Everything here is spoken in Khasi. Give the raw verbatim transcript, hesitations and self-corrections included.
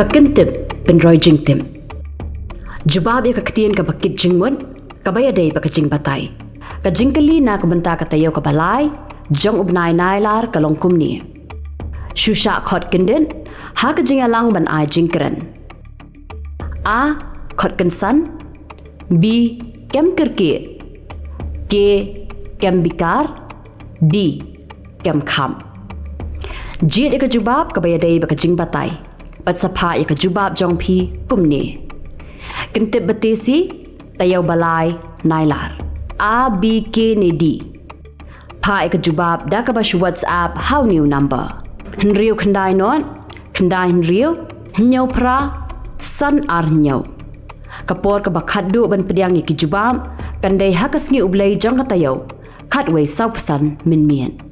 Ka kyntip pynroi jingtip. Jubab ïa ka ktien kaba kit jingmut, kaba ïadei bad ka jingbatai. Ka jingkylli na ka bynta ka taïew kaba lai jong u bnai Nailar ka long kumne. Shu shah khot kyndit ha ka jingïalang ban ai jingkren. A, khot kynsan. B, kem kyrkieh. C, kem bikar. D, kem kham. Jied ïa ka jubab kaba ïadei bad ka jingbatai bad sa phah ïa ka jubab jong phi kumne. Kyntip ba tesi, taïew ba lai Nailar. A, B, C ne D? Phah ïa ka jubab da kaba shu WhatsApp ha une u number: hynriew khyndai nod khyndai hynriew hynñiew phra san ar hynñiew. Ka por kaba khatduh ban pdiang ïa ki jubab kan dei ha ka sngi U Blei jong ka taïew, khatwei sawphew san mynmiet.